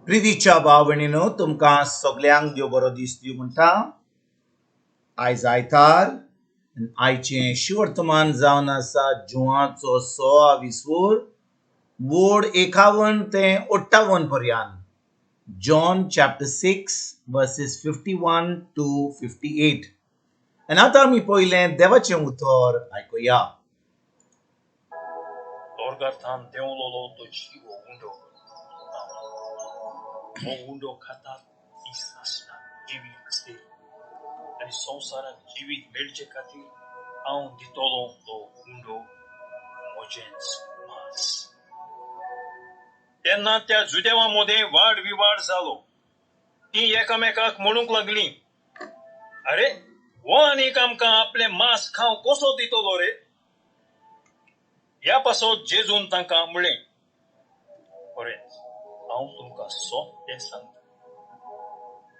प्रितीच्या भाव भयणीनो, तुमकां सगल्यांक देव बरो दीस दिवं म्हणटा. आयज आयतार, आयचें शिवर्तमान जावन आसा जुवाचो 16 विसवूर वोड 51 ते 58 पर्यंत. John chapter 6 verses 51 to 58. आनी आतां आमी पयलें देवाचें उतर आयकुया. स्वर्गार्थान देंवलोलो तो जिवो उंडो हांव. हो उंडो खातात ती सासणाक जिवी आसतली आनी संवसाराक जिवीत मेळचे खातीर हांव दितलो तो उंडो म्हजेंच मांस. तेन्ना त्या जुदेवां मदें वाड विवाड जालो. तीं एकामेकाक म्हणूंक लागलीं, आरे, हो आनीक आमकां आपलें मांस खावंक कसो दितलो रे? ह्या पासत जेजून तांकां म्हणलें, खरेंच हांव तुमकां सोंपें सांगता,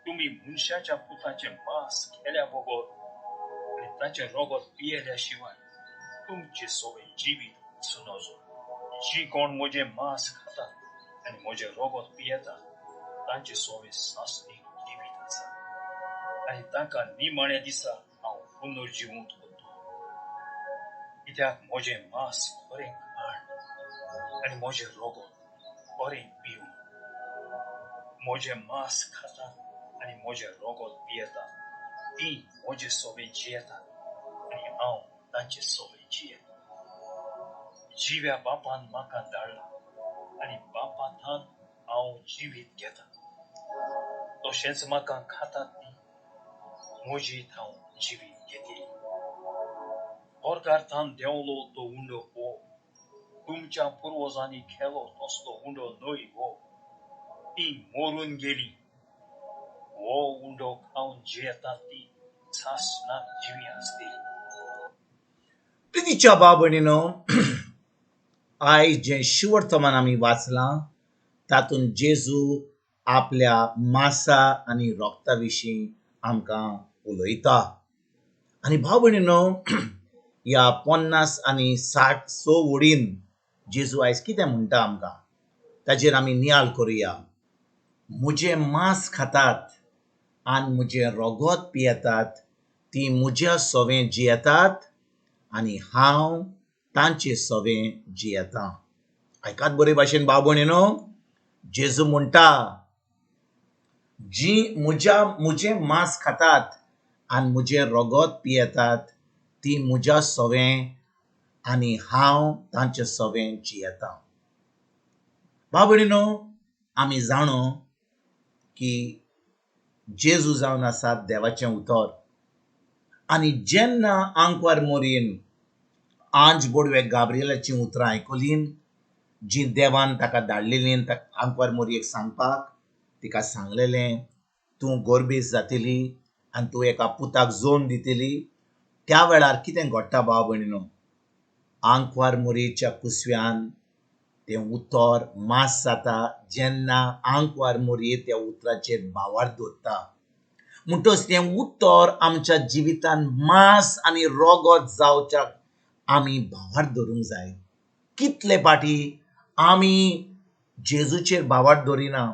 तुमी मनशाच्या पुताचें मांस खेल्या बगर आनी ताचें रगत पियेल्या शिवाय तुमचें सगळें जिवीत आसूं नजो. जीं कोण म्हजें मांस खातात आनी म्हजें रगत पियेतात तांचें सगळें सासणीक जिवीत आसा आनी तांकां निमाण्या दिसा हांव पुनर्जिवंत करतलो. कित्याक म्हजें मांस खरें खाण आनी म्हजें रगत खरें पिवन. म्हजें मांस खातात आनी म्हजें रगत पियेतात तीं म्हजे सगळे जियेतात आनी हांव तांचे सगळे जियेतां. जिव्या बापान म्हाका धाडला आनी बापाथान हांव जिवीत घेतां. तशेंच म्हाका खातात ती म्हजी हांव जिवीत घेतली. स्वर्गार्थान देंवलो तो उंडो हो तुमच्या पुर्वजांनी खेलो तसलो उंडो न्हय हो. ती मरून गेली. हो उंडो खावन जियेतात ती सासणाक जिवी आसतली. प्रितीच्या भाव भयणीनो, आयज जें शिवर्तमान आमी वाचलां तातूंत जेजू आपल्या मासा आनी रोगता विशीं आमकां उलयता. आनी भाव भयणीनो, ह्या 50 आनी 60 वडीन जेजू आयज कितें म्हणटा आमकां ताजेर आमी नियाळ करुया. म्हजें मांस खातात आनी म्हजें रगत पियेतात ती म्हज्या सवें जियेतात आनी हांव तांचे सवें जियेतां. आयकात बरे भाशेन भाव भयणीनो, जेजू म्हणटा जी म्हजें मांस खातात आनी म्हजें रगत पियेतात ती म्हज्या सवें आनी हांव तांचे सवें जियेतां. भाव भयणीनो, आमी जाणो की जेजू जावन आसा देवाचें उतर. आनी जेन्ना आंकवार मोरयेन आंज बोडवे गाब्रिएलाचीं उतरां आयकलीं जीं देवान ताका धाडलेलीं आंकवार मोरयेक सांगपाक, तिका सांगलेलें तूं गोरबेज जातली आनी तूं एका पुताक जोन दितली. त्या वेळार कितें घडटा भाव भयणीनो, आंकवार मोरयेच्या कुसव्यान तें उतर मांस जाता जेन्ना आंकवार मोरये त्या उतराचेर भावार्थ दवरता. म्हणटच तें उतर आमच्या जिवितान मांस आनी रगत जावच्याक आमी भावार्थ धरूंक जाय. कितले फाटी आमी जेजूचेर भावार्थ दवरिना.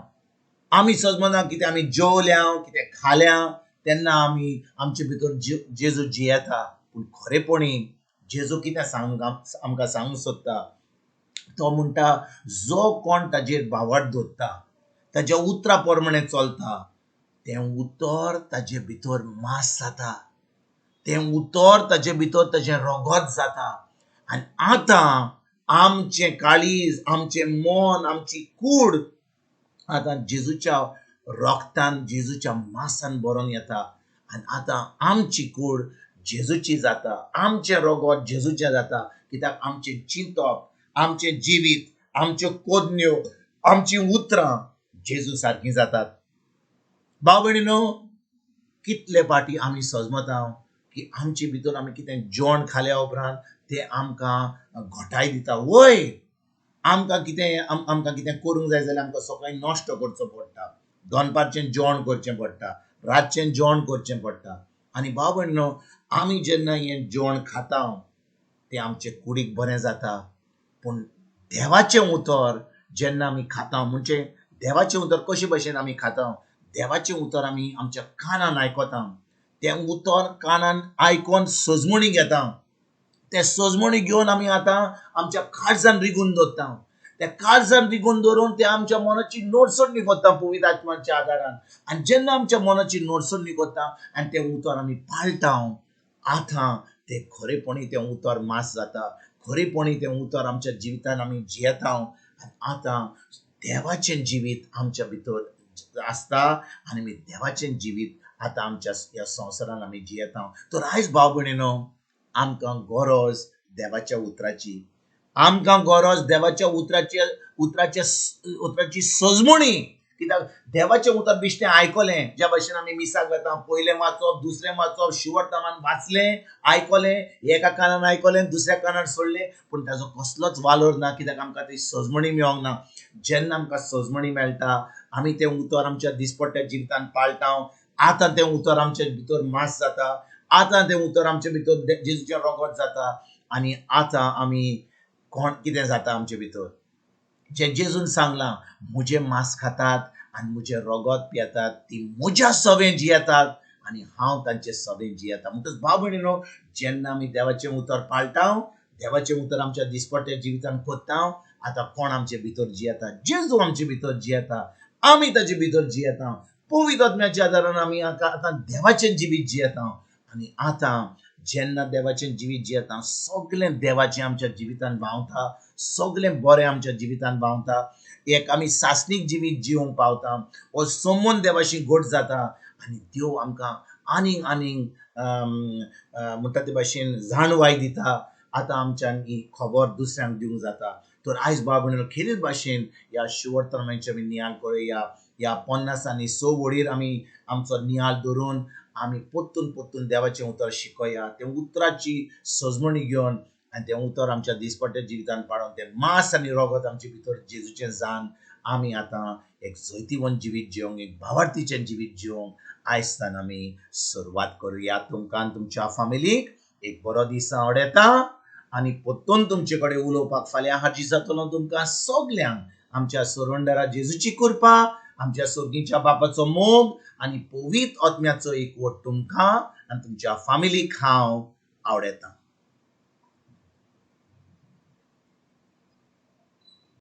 आमी सजमना कितें आमी जेवल्या कितें खाल्या तेन्ना आमी आमचे भितर जेजू जियेता. पूण खरेपणी जेजू कितें आमकां सांगूंक सोदता, तो म्हणटा जो कोण ताजेर भावार्थ दवरता ताज्या उतरा प्रमाणे चलता तें उतर ताजे भितर मांस जाता, तें उतर ताजे भितर ताजें रगत जाता. आनी आतां आमचें काळीज, आमचें मन, आमची कूड आतां जेजूच्या रोगतान, जेजूच्या मांसान भरून येता. आनी आतां आमची कूड जेजूची जाता, आमचें रगत जेजूचें जाता. कित्याक आमचें चिंतप, आमचें जिवीत, आमच्यो कोदन्यो, आमचीं उतरां जेजू सारकीं जातात. भाव भयणीनो, कितले फाटी आमी सजमता की आमचे भितर आमी कितें जेवण खाल्या उपरांत तें आमकां घटाय दिता. वय आमकां कितें आमकां कितें करूंक जाय जाल्यार आमकां सकाळीं नश्ट करचो पडटा, दनपारचें जेवण करचें पडटा, रातचें जेवण करचें पडटा. आनी भाव भयणीनो, आमी जेन्ना हें जेवण खाता तें आमचे कुडीक बरें जाता. पूण देवाचें उतर जेन्ना आमी खाता म्हणजे देवाचें उतर कशे भशेन आमी खाता? देवाचें उतर आमी आमच्या कानान आयकता, तें उतर कानान आयकोन सजमणी घेता, तें सजमणी घेवन आमी आतां आमच्या काळजान रिगून दवरता, त्या काळजान रिगून दवरून ते आमच्या मनाची नोटसण करता पवित्र आत्माच्या आदारान. आनी जेन्ना आमच्या मनाची नोटसण करता आनी तें उतर आमी पाळटा, आतां तें खरेपणी तें उतर मास जाता, खरेपणी तें उतर आमच्या जिवितान आमी जियेता आनी आतां देवाचें जिवीत आमच्या भितर आसता आनी आमी देवाचें जिवीत आतां आमच्या ह्या संवसारान आमी जियेता. तर आयज भाव भयणीनो, आमकां गरज देवाच्या उतराची, आमकां गरज देवाच्या उतराची, उतराची सजमणी. कित्याक देवाचें उतर बेश्टें आयकलें, ज्या भशेन आमी मिसाक वता, पयलें वाचप, दुसरें वाचप, शिवरतामान वाचलें, आयकलें, एका कानान आयकलें, दुसऱ्या कानान सोडलें, पूण ताजो कसलोच वालोर ना, कित्याक आमकां ती सजमणी मेळोंक ना. जेन्ना आमकां सजमणी मेळटा, आमी तें उतर आमच्या दिसपट्ट्या जिवितान पाळटा, आतां तें उतर आमच्या भितर मास जाता, आतां तें उतर आमच्या भितर जेजूचें रगत जाता आनी आतां आमी कोण कितें जाता आमचे भितर, जें जेजून सांगलां, म्हजें मांस खातात आनी म्हजें रगत पियेतात ती म्हज्या सवें जियेतात आनी हांव तांचे सवें जियेता. म्हणटच भाव भयणीनो, जेन्ना आमी देवाचें उतर पाळटा, देवाचें उतर आमच्या दिसपट्ट्या जिवितान करता, आतां कोण आमचे भितर जियेता? जेजू आमचे भितर जियेता, आमी ताचे भितर जियेता. पवित्र आत्म्याच्या आदारान आमी आतां देवाचें जिवीत जियेता आनी आतां जेन्ना देवाचें जिवीत जियेता, सगळें देवाचें आमच्या जिवितान व्हांवता, सगळें बरें आमच्या जिवितान व्हांवता, एक आमी सासणीक जिवीत जिवंक पावता, हो संबंद देवाशी घट जाता आनी देव आमकां आनीक आनीक म्हणटा ते भाशेन जाणवाय दिता. आतां आमच्यान ही खबर दुसऱ्यांक दिवंक जाता. तर आयज भाव भयणीनो, खेरीत भाशेन ह्या शिवरतरणांचे आमी नियाळ करुया. ह्या 50 आनी 6 वडीर आमी आमचो नियाळ धरून आमी परतून परतून देवाचें उतर शिकोया, तें उतराची सजमणी घेवन आनी तें उतर आमच्या दिसपट्ट्या जिवितान पाळून तें मांस आनी रगत आमचे भितर जेजूचें जावन आमी आतां एक जैतिवंत जिवीत जिवंक, एक भावार्थीचें जिवीत जिवंक आयजतान आमी सुरवात करुया. तुमकां आनी तुमच्या फामिलीक एक बरो दीस आवडटा आनी परतून तुमचे कडेन उलोवपाक फाल्यां हाजीर जातलो. तुमकां सगल्यांक आमच्या सोरंडरा जेजूची कृपा, आमच्या सोर्गीच्या बापाचो मोग आनी पवित्र आत्म्याचो एकवट तुमकां आनी तुमच्या फामिलीक हांव आवडटा.